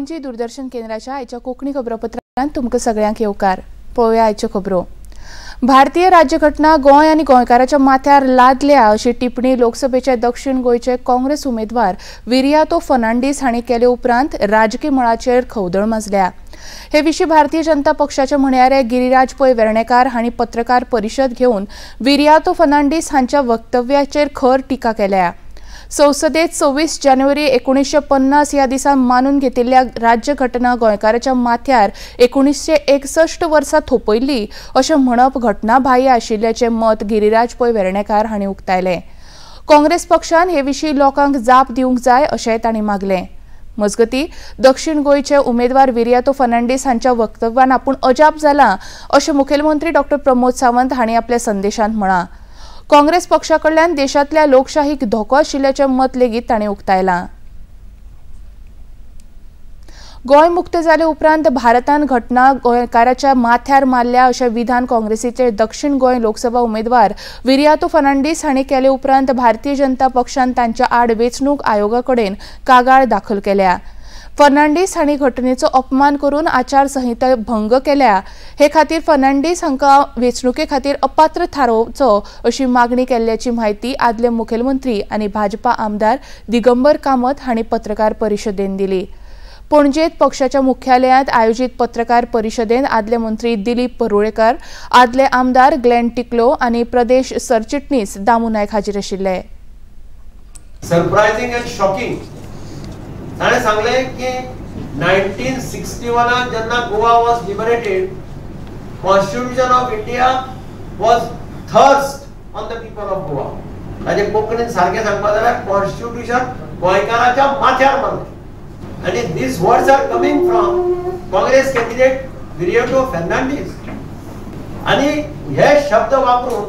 पणजी दूरदर्शन केंद्राच्या आयच्या कोंकणी खबरापत्रांत तुमकां सगळ्यांक येवकार. पळोवया आयच्यो खबरो. भारतीय राज्यघटना गोंय आनी गोंयकाराच्या माथ्यार लादल्या अशी टिप्पणी लोकसभेचे दक्षिण गोंयचे काँग्रेस उमेदवार विरियातो फर्नांडीस हांणी केले उपरांत राजकी मळाचेर खवदळ माजल्या. हे विशीं भारतीय जनता पक्षाचे म्हणयारे गिरिराज पै वेर्णेकार हांणी पत्रकार परिशद घेवन विरियातो फर्नांडीस हांच्या वक्तव्याचेर खर टिका केल्या. संसदेत 26 जानेवारी 1950 ह्या दिसा मानून घेतिल्ल्या राज्यघटना गोंयकाराच्या माथ्यार 1961 वर्सा थोपयल्ली अशें म्हणप घटनाबाह्य आशिल्ल्याचें मत गिरिराज पै वेर्णेकार हांणी उक्तायलें. काँग्रेस पक्षान हे विशीं लोकांक जाप दिवंक जाय अशेंय तांणी मागलें. मजगतीं दक्षिण गोंयचे उमेदवार विरियातो फर्नांडीस हांच्या वक्तव्यान आपूण अजाप जाला अशें मुखेलमंत्री डॉ प्रमोद सावंत हांणी आपल्या संदेशांत म्हळां. काँग्रेस पक्षा कडल्यान देशांतल्या लोकशाहीक धोको आशिल्ल्याचें मत लेगीत तांणी उक्तायलां. गोंय मुक्त जाले उपरांत भारतान घटना गोंयकाराच्या माथ्यार मारल्या अशें विधान काँग्रेसीचे दक्षिण गोंय लोकसभा उमेदवार विरियातो फर्नांडीस हांणी केले उपरांत भारतीय जनता पक्षान तांच्या आड वेंचणूक आयोगा कडेन कागाळ दाखल केल्या. फर्नांडीस हांणी घटनेचो अपमान करून आचारसंहिता भंग केल्या. हे खातीर फर्नांडीस हांकां वेंचणुके खातीर अपात्र थारोवचो अशी मागणी केल्ल्याची म्हायती आदले मुखेलमंत्री आनी भाजपा आमदार दिगंबर कामत हांणी पत्रकार परिशदेन दिली. पणजेत पक्षाच्या मुख्यालयांत आयोजीत पत्रकार परिशदेन आदले मंत्री दिलीप परुळेकर, आदले आमदार ग्लेन टिकलो आनी प्रदेश सरचिटणीस दामू नायक हाजीर आशिल्ले. Surprising and shocking. ताणें सांगलें की 1961 जेन्ना Goa was liberated, constitution of India was thrust on the people of Goa. ताजें कोंकणीन सारकें सांगपा जाल्यार कॉन्स्टिट्यूशन गोंयकाराच्या माथ्यार मारलें. आनी these words are coming from Congress candidate Viriato Fernandes. आनी हे शब्द वापरून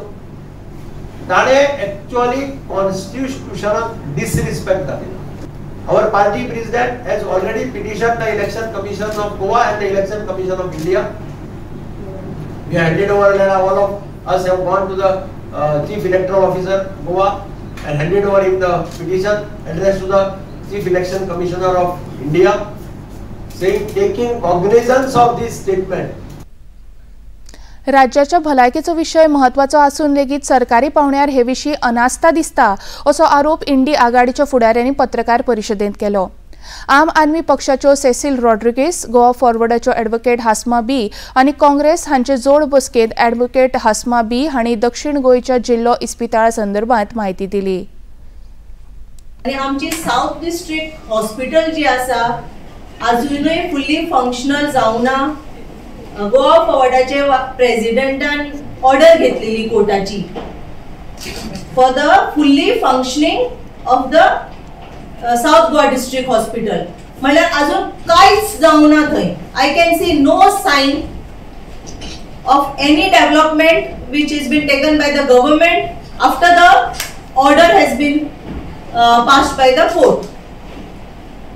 ताणें एक्चुअली कॉन्स्टिट्यूशनाक डिसरिस्पेक्ट दाखयला. Our party president has already petitioned the Election Commission of Goa and the Election Commission of India. We handed over, and all of us have gone to the Chief Electoral Officer Goa and handed over him the petition addressed to the Chief Election Commissioner of India, saying taking cognizance of this statement. राज्याच्या भलायकेचो विशय म्हत्वाचो आसून लेगीत सरकारी पावण्यार हे विशीं अनास्था दिसता असो आरोप इंडी आघाडीच्या फुडाऱ्यांनी पत्रकार परिशदेंत केलो. आम आदमी पक्षाच्यो सेसिल रॉड्रिगीस, गोवा फॉरवर्डाच्यो ॲडव्होकेट हासमा बी आनी काँग्रेस हांचे जोड बसकेंत ॲडव्होकेट हासमा बी हांणी दक्षिण गोंयच्या जिल्लो इस्पितळा संदर्भात म्हायती दिली. आनी आमची सावथ डिस्ट्रिक्ट हॉस्पिटल जी आसा अजुनूय फुल्ली फंक्शनल जावना. गोवा फॉरवर्डाचे प्रेसिडेंटान ऑर्डर घेतलेली कोर्टाची for the fully functioning of the South Goa district hospital. म्हणल्यार अजून कांयच जावना थंय. I can see no sign of any development which is been taken by the government after the order has been passed by the court.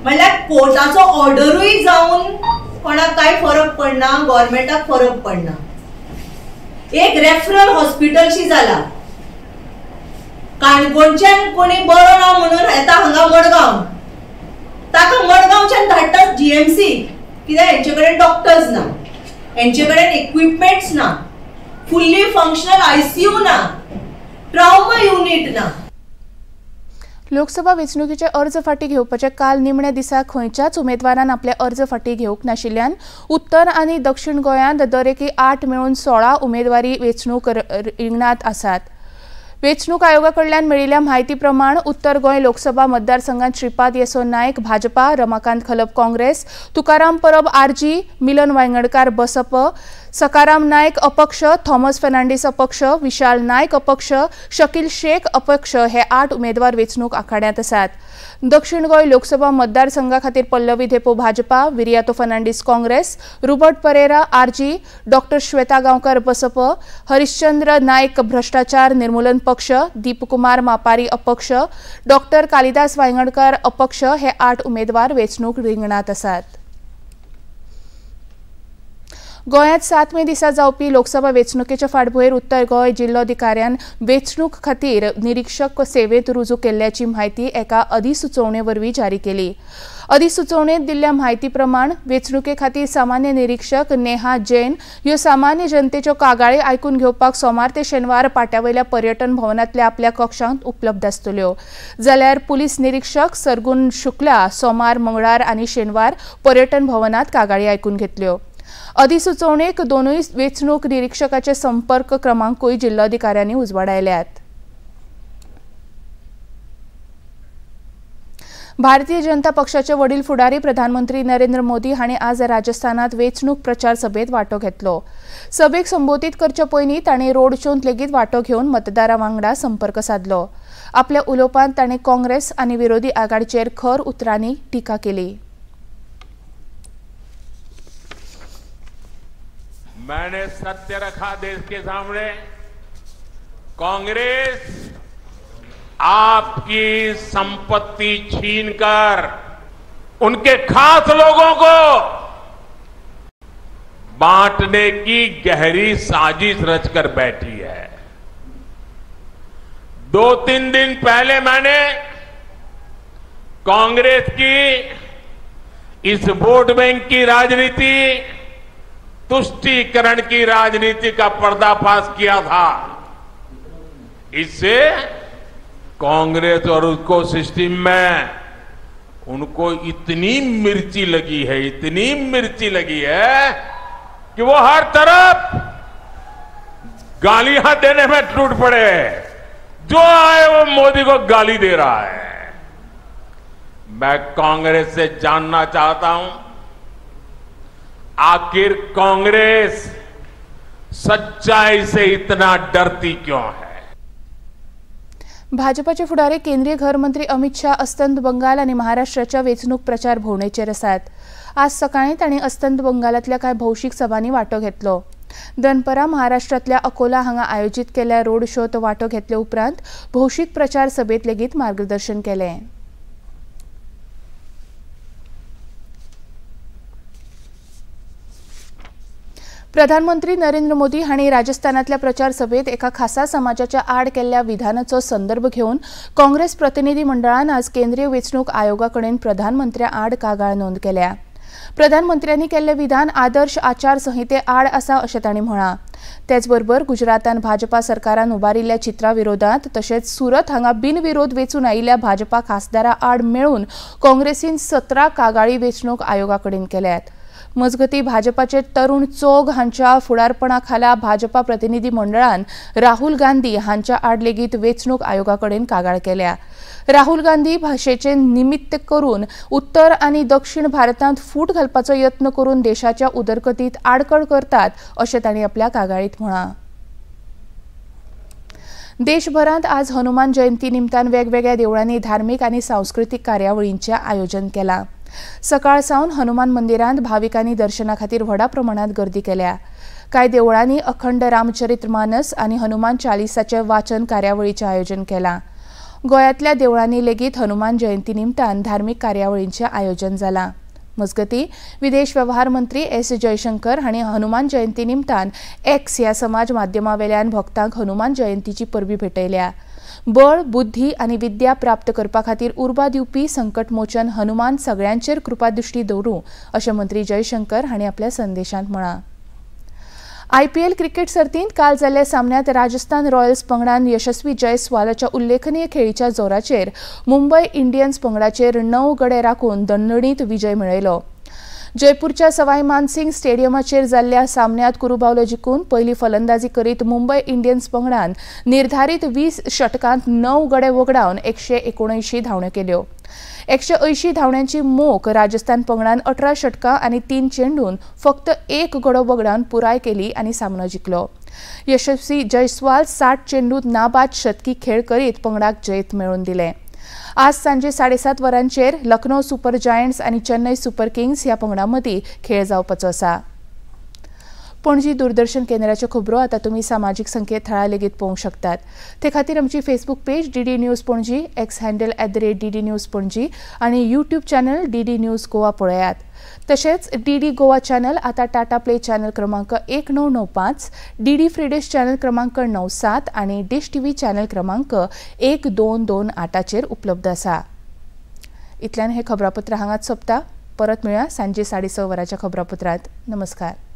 म्हणल्यार कोर्टाचो ऑर्डरूय जावन कोणाक काय फरक पडना, गव्हर्मेंटाक फरक पडना. एक रेफरल हॉस्पिटलशी जाला. काणकोणच्यान कोणी बरो ना म्हणून येता हांगा मडगांव, ताका मडगांवच्यान धाडटा जीएमसी, कित्याक हेंचे कडेन डॉक्टर्स ना, हेंचे कडेन इक्विपमेंट्स ना, फुल्ली फंक्शनल आयसीयू ना, ट्राउमा युनिट ना. लोकसभा वेंचणुकेचे अर्ज फाटी घेवपाचे काल निमण्या दिसा खंयच्याच उमेदवारान आपले अर्ज फाटी घेवंक नाशिल्ल्यान उत्तर आनी दक्षिण गोंयांत दरेकी 8 मेळून 16 उमेदवारी वेंचणूक रिंगणांत आसात. वेंचणूक आयोगा कडल्यान मेळिल्ल्या म्हायती प्रमाण उत्तर गोंय लोकसभा मतदारसंघात श्रीपाद येसो नायक भाजपा, रमाकांत खलप काँग्रेस, तुकाराम परब आरजी, मिलन वायंगणकार बसप, सकाराम नायक अपक्ष, थॉमस फर्नांडीस अपक्ष, विशाल नायक अपक्ष, शकील शेख अपक्ष हे 8 उमेदवार वेंचणूक आखाड्यांत आसात. दक्षिण गोंय लोकसभा मतदारसंघा खातीर Pallavi धेपो Bhajpa, Viriato Fernandes Congress, Rupert Pereira RG, doctor Shweta Gaonkar Basap, Harishchandra Naik भ्रष्टाचार निर्मूलन पक्ष, दीपकुमार मापारी अपक्ष, डॉक्टर कालिदास वायंगणकर अपक्ष हे 8 उमेदवार वेंचणूक रिंगणांत आसात. गोंयांत 7 मे दिसा जावपी लोकसभा वेंचणुकेच्या फाटभुंयेर उत्तर गोंय जिल्लोधिकाऱ्यान वेंचणूक खातीर निरीक्षक सेवेंत रुजू केल्ल्याची म्हायती एका अधिसुचोवणे वरवीं जारी केली. अधिसुचोवणेंत दिल्ल्या म्हायती प्रमाण वेंचणुके खातीर सामान्य निरीक्षक नेहा जैन ह्यो सामान्य जनतेच्यो कागाळी आयकून घेवपाक सोमार ते शेनवार पाट्यावयल्या पर्यटन भवनांतल्या आपल्या कक्षांत उपलब्ध आसतल्यो. जाल्यार पुलीस निरीक्षक सरगुण शुक्ला सोमार, मंगळार आनी शेनवार पर्यटन भवनांत कागाळी आयकून घेतल्यो. अधिसुचोवणेक दोनूय वेंचणूक निरीक्षकाचे संपर्क क्रमांकूय जिल्लोधिकाऱ्यांनी उजवाडायल्यात. भारतीय जनता पक्षाचे वडील फुडारी प्रधानमंत्री नरेंद्र मोदी हांणी आज राजस्थानात वेंचणूक प्रचार सभेत वांटो घेतलो. सभेक संबोधीत करचे पयलीं तांणी रोड शोंत लेगीत वांटो घेवन मतदारां वांगडा संपर्क सादलो. आपल्या उलोवपांत तांणी काँग्रेस आनी विरोधी आघाडीचेर खर उतरांनी टिका केली. मैंने सत्य रखा देश के सामने, कांग्रेस आपकी संपत्ति छीनकर उनके खास लोगों को बांटने की गहरी साजिश रचकर बैठी है। 2-3 दिन पहले मैंने कांग्रेस की इस वोट बैंक की राजनीति, तुष्टीकरण की राजनीति का पर्दाफाश किया था। इससे कांग्रेस और उसको सिस्टम में उनको इतनी मिर्ची लगी है, इतनी मिर्ची लगी है कि वो हर तरफ गालियां देने में टूट पड़े। जो आए वो मोदी को गाली दे रहा है। मैं कांग्रेस से जानना चाहता हूं, आखिर कांग्रेस सच्चाई से इतना डरती क्यों है? भाजपाचे फुडारी केंद्रीय घर मंत्री अमित शाह अस्तंत बंगाल आनी महाराष्ट्राच्या वेंचणूक प्रचार भोंवडेचेर आसात. आज सकाळीं तांणी अस्तंत बंगालांतल्या कांय भौशीक सभांनी वांटो घेतलो. दनपरां महाराष्ट्रांतल्या अकोला हांगा आयोजीत केल्ल्या रोड शोत वांटो घेतले उपरांत भौशीक प्रचार सभेत लेगीत मार्गदर्शन केलें. प्रधानमंत्री नरेंद्र मोदी हांणी राजस्थानांतल्या प्रचार सभेत एका खासा समाजाच्या आड केल्ल्या विधानाचो संदर्भ घेवन काँग्रेस प्रतिनिधी मंडळान आज केंद्रीय वेंचणूक आयोगा कडेन प्रधानमंत्र्या आड कागाळ नोंद केल्या. प्रधानमंत्र्यांनी केल्लें विधान आदर्श आचार संहिते आड आसा अशें तांणी म्हळां. तेचबरोबर गुजरातान भाजपा सरकारान उबारिल्ल्या चित्रा विरोधात तशेंच सुरत हांगा बिनविरोध वेंचून आयिल्ल्या भाजपा खासदारा आड मेळून काँग्रेसीन 17 कागाळी वेंचणूक आयोगा कडेन केल्यात. मजगती भाजपाचे तरुण चोग हांच्या फुडारपणा खाला भाजपा प्रतिनिधी मंडळान राहुल गांधी हांच्या आड लेगीत वेंचणूक आयोगा कडेन कागाळ केल्या. राहुल गांधी भाशेचे निमित्त करून उत्तर आनी दक्षिण भारतांत फूट घालपाचो यत्न करून देशाच्या उदरगतीत आडखळ करतात अशें तांणी आपल्या कागाळीत म्हळां. देशभरांत आज हनुमान जयंती निमतान वेगवेगळ्या देवळांनी धार्मीक आनी सांस्कृतीक कार्यावळींचें आयोजन केलां. सकाळ सावन हनुमान मंदिरांत भाविकांनी दर्शना खातीर व्हडा प्रमाणात गर्दी केल्या. कांय देवळांनी अखंड रामचरित्र मानस आनी हनुमान चालिसाचें वाचन कार्यावळीचें आयोजन केलां. गोंयांतल्या देवळांनी लेगीत हनुमान जयंती निमतान धार्मीक कार्यावळींचें आयोजन जालां. मजगतीं विदेश वेव्हार मंत्री एस जयशंकर हांणी हनुमान जयंती निमतान एक्स ह्या समाज माध्यमावेल्यान भक्तांक हनुमान जयंतीची परबी भेटयल्या. बळ, बुद्धी आनी विद्या प्राप्त करपा खातीर उर्बा दिवपी संकटमोचन हनुमान सगळ्यांचेर कृपादृष्टी दवरूं अशें मंत्री जयशंकर हांणी आपल्या संदेशांत म्हळां. आयपीएल क्रिकेट सर्तींत काल जाल्ल्या सामन्यांत राजस्थान रॉयल्स पंगडान यशस्वी जयस्वालाच्या उल्लेखनीय खेळीच्या जोराचेर मुंबय इंडियन्स पंगडाचेर 9 गडे राखून दणदणीत विजय मेळयलो. जयपूरच्या सवाई मानसिंग स्टेडियमाचेर जाल्ल्या सामन्यांत कुरुबावलो जिखून पयली फलंदाजी करीत मुंबय इंडियन्स पंगडान निर्धारीत 20 षटकांत 9 गडे वगडावन 179 धांवड्यो केल्यो. 180 धांवड्यांची मोख राजस्थान पंगडान 18 षटकां आनी 3 चेंडून फक्त 1 गडो वगडावन पुराय केली आनी सामनो जिखलो. यशस्वी जयस्वाल 60 चेंडूत नाबाद शतकी खेळ करीत पंगडाक जैत मेळोवन दिलें. आज सांजे 7:30 वरांचेर लखनौ सुपर जायंट्स आनी चेन्नई सुपर किंग्स ह्या पंगडां मदीं खेळ जावपाचो आसा. पणजी दूरदर्शन केंद्राच्यो खबरो आतां तुमी सामाजीक संकेतथळार लेगीत पळोवंक शकतात. ते खातीर आमची Facebook page DD news Panaji, X handle @DD news Panaji आनी YouTube channel DD news Goa पळयात. तशेंच डीडी गोवा चॅनल आतां टाटा प्ले चॅनल क्रमांक 1995, डीडी फ्री डिश चॅनल क्रमांक 97 आनी डिश टीव्ही चॅनल क्रमांक 1228चेर उपलब्ध आसा. इतल्यान हे खबरापत्र हांगाच सोंपता. परत मेळया सांजे 6:30 वरांच्या खबरापत्रांत. नमस्कार.